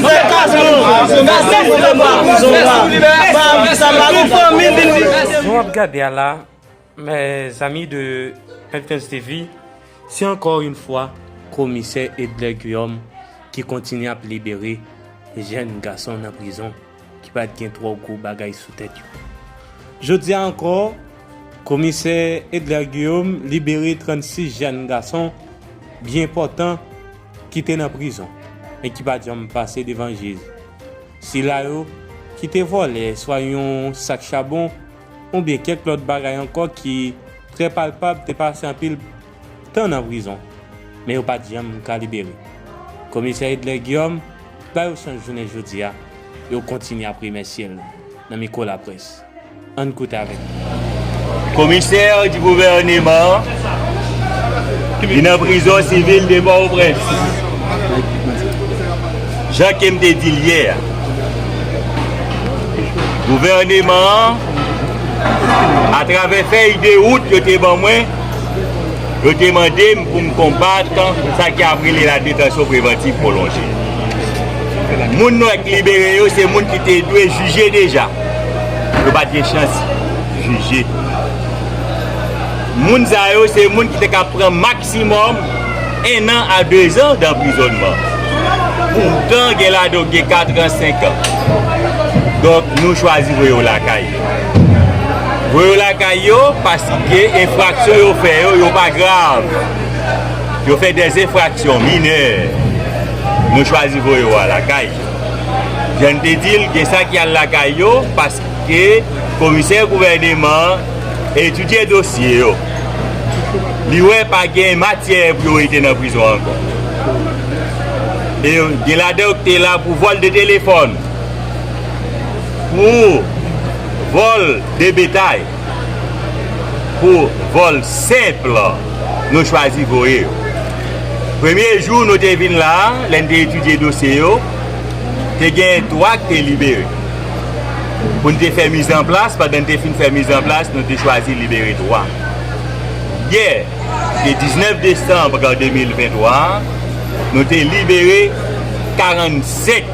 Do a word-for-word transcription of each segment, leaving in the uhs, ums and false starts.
Jan w ap gade a la, mezanmi de Mèvtens T V, se ankò yon fwa Komisè Edler Guillaume ki kontinye ap libere jèn gason nan prizon ki pa t gen twò gwo bagay sou tèt yo. Jodi a ankò, Komisè Edler Guillaume libere trannsis jèn gason byen pòtan ki te nan prizon e ki pa t janm pase devan jij. Sila yo ki te vòlè swa yon sak chabon oubyen kèk lòt bagay ankò ki trè palpab te pase anpil tan nan prizon, men yo pa t janm ka libere. Komisè Edler Guillaume ba yo chans jounen jodi a, yo kontinye ap remèsye l nan mikwo laprès. Ann koute avèk nou. Komisè di gouvèneman ki nan prizon sivil de Pòtoprens. Jan ke m te di l yè a, gouvèneman an, atravè fèy de wout yo te ban mwen, yo te mande m pou m konbat sa ki ap rele la detansyon prevantiv pwolonje. Moun nou k libere yo, se moun ki te dwe jije deja. Yo pa t gen chans jije. Moun sa yo, se moun ki te ka pran maksimòm en an a de zan danprizònman. Poutan, gen ladan yo gen kat an, senk an. Donk, nou chwazi voye yo lakay yo. Voye yo lakay yo, paske enfraksyon yo fè yo, yo pa grav. Yo fè dè enfraksyon minè. Nou chwazi voye yo lakay yo. Jan n te di l, gen sa ki al lakay yo, paske komisè gouvèneman an etidye dosye yo. Li wè pa gen matyè pou yo rete nan prizon ankò. E gen ladan yo ki te la pou vòl de telefòn, pou vòl de betay, pou vòl senp, nou chwazi voye yo. Premye jou nou te vin la a, lè n te etidye dosye yo, te gen twa ki te libere. Pou n te fè mizanplas, pandan n te fin fè mizanplas, nou te chwazi libere twa. Yè, de diznèf desanm de mil venntwa, nou te libere karannsenk.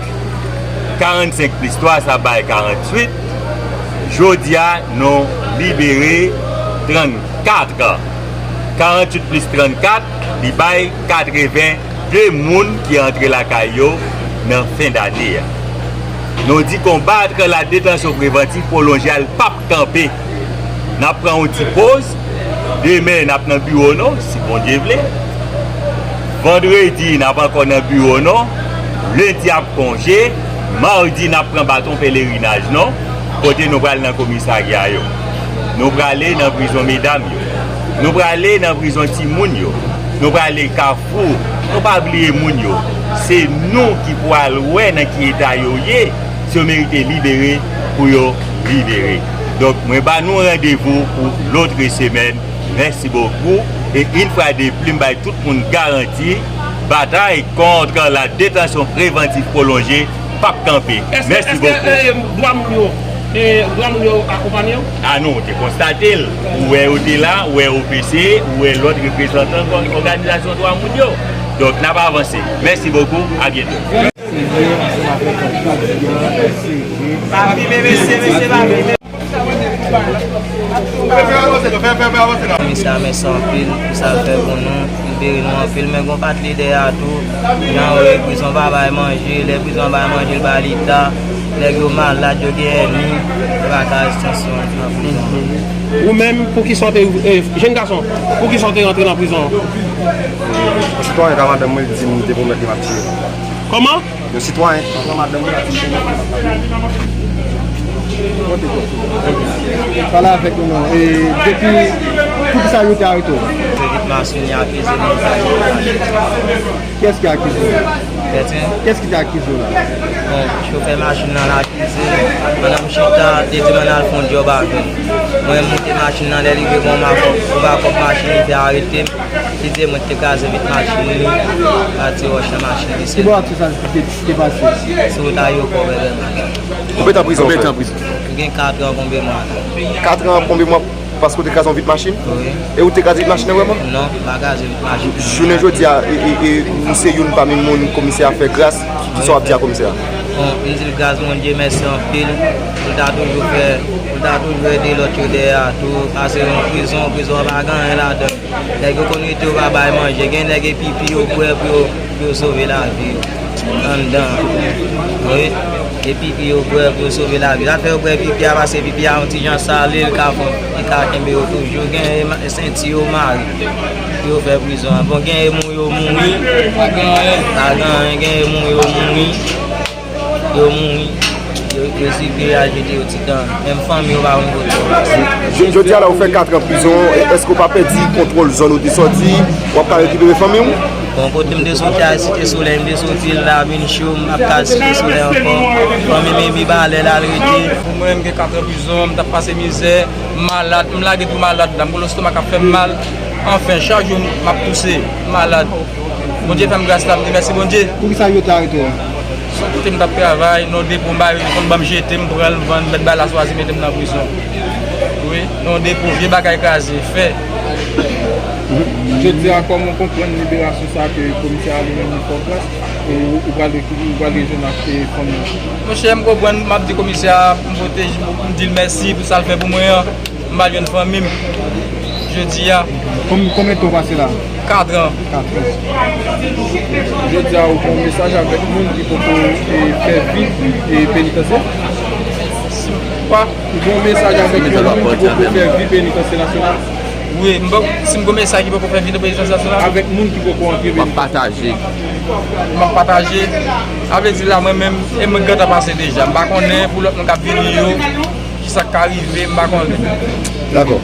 Karannsenk plis twa, sa bay karannwit. Jodi a, nou libere trannkat. Karannwit plis trannkat, li bay katreven de moun ki antre lakay yo nan fen dane a. Nou di konbat la detansyon prevantiv pwolonje a, l p ap kanpe. N ap pran yon ti poz. Demen, n ap nan biwo nou, si Bondye vle. Vandredi, n ap ankò nan biwo nou. Lendi ap konje. Madi, n ap pran baton pelerinaj nou, kote nou pral nan komisarya yo. Nou prale nan prizon medam yo. Nou prale nan prizon timoun yo. Nou prale Kafou. Nou pa bliye moun yo. Se nou ki pral wè nan ki eta yo ye. Si yo merite libere, pou yo libere. Donk, mwen ba nou randevou pou lotre semèn. Mèsi bokou. E yon fwa de plis, m bay tout moun garanti, batay kont la detansyon prevantiv pwolonje p ap kanpe. Mèsi bokou. Dwa moun yo, e, dwa moun yo akonpanye w? A non, ou te konstate l. Ou wè yo te la, ou wè O P C, ou wè lòt reprezantan kò-, òganizasyon dwa moun yo. Donk, n ap avanse. Mèsi bokou. A byento. Seyè ansanm avèk Jodi an, Seyè. Pa fime, mesye, mesye, pa fime. Komisè a mèsi anpil pou sa l fè pou nou, libere nou anpil, men gon pa t lidè a tou, jan w wè prizon pa bay manje, lè prizon bay manje, l bay leta, nèg yo malad, yo gen ènmi, yo pa ka rete ansanm nan prizon. Ou menm, poukisa w te, eh, jèn gason, poukisa w te rantre nan prizon an? Yon sitwayen ka madanm mwen, li di m te pwomèt li m ap tiye. Kòman? Yon sitwayen ka madanm mwen, li di m te pwomèt li m ap tiye. Pale avèk nou non. E depi, poukisa yo te arete w? Vit machin, li akize m. Kiyès ki akize w? Kiyès ki te akize w la? Bon, chofè machin nan la akize m. Pandan m chita, li di m ann al fè yon djòb avè m. Mwen, m moute machin nan, lè l rive, bon, m a kòb, m a kòb machin, li te arete m. Li di mwen te kraze vit machin li, pa ti wòch nan machin li. Ki bò aksyon sa te, te pase? Sou wout ayewopò Bèbèman. Konbyen tan prizon ou fè? Konbyen tan prizon? M gen kat an konbyen mwa la. Kat an konbyen mwa? Paske w te kraze yon vit machin? Wi. E ou te kraze vit machin nan vrèman? Non, m pa kraze vit machin. Jounen jodi a, e, e, e, ou se youn pami moun komisè a fè gras, ki sa w ap di a komisè a? Bon, m di l gras Bondye mèsi anpil, pou l ta toujou fè, pou l ta toujou ede lòt yo dèyè a tou, pase yon prizon, prizon an pa gen anyen ladan. Nèg yo konn rete yo pa bay manje, gen nèg e pipi yo bwè pou yo, pou yo sove lavi yo. Anndan, wi. E pipi yo bwè pou yo sove lavi. Sa fè yo bwè pipi a, pase pipi a yon ti jan sale, l ka fè, li ka kenbe yo toujou. Gen e ma- senti yo mare pou yo fè prizon an. Bon, gen e moun yo mouri. Pa gen anyen. Pa gen anyen, gen e moun yo mouri. Yo mouri. Yo, yo siveye aji de yo ti tan. Menm fanmi yo pa konn kote yo pase. Jodi a la ou fè kat an prizon, e- èske w pa pèdi kontwòl zòn ou te sòti? W ap ka rekipere fanmi w? Bon, kote m te soti a Site Solèy, m te soti la vin cho, m ap ka Site Solèy ankò. Fanmi m epi Balè la l rete. Pou mwen, m gen kat an prizon, m t ap pase mizè, m malad, m lage tou malad la, m gen lestomak k ap fè m mal. Anfen, chak jou m ap touse, m malad. Bondye fè m gras la, m di mèsi Bondye. Poukisa yo te arete w? Sou kote m t ap travay, nan depo m bay, yo konn ban m jete, m pran l, m vann, mèt bay la swazi mete m nan prizon. Wi, nan depo, vye bagay kraze, fè. Jodi a, kòman w konprann liberasyon sa ke komisè a li menm li fè w gras, ou, ou pral, ou pral rejwenn ak e, fanmi w? Monchè, m konprann, m ap di komisè a, m pwoteje, m di l mèsi pou sa l fè pou mwen an. M al jwenn fanmi m jodi a. Konbyen tan w pase la? Katran. Katran. Jodi a, ou gen yon mesaj avèk moun ki poko e, fè vi e, penitansye? Kwa? Ou gen yon mesaj avèk yon moun ki poko fè vi penitansye nasyonal? Wi, m bon, si m gen yon mesaj ki poko fè vi penitansye nasyonal? Avèk moun ki poko antre W ap pataje. M ap pataje. A vle di la, mwen menm, e mwen gentan pase deja. M pa konnen pou lòt moun k ap vini yo, ki sa k ka rive, m pa konnen. Dakò.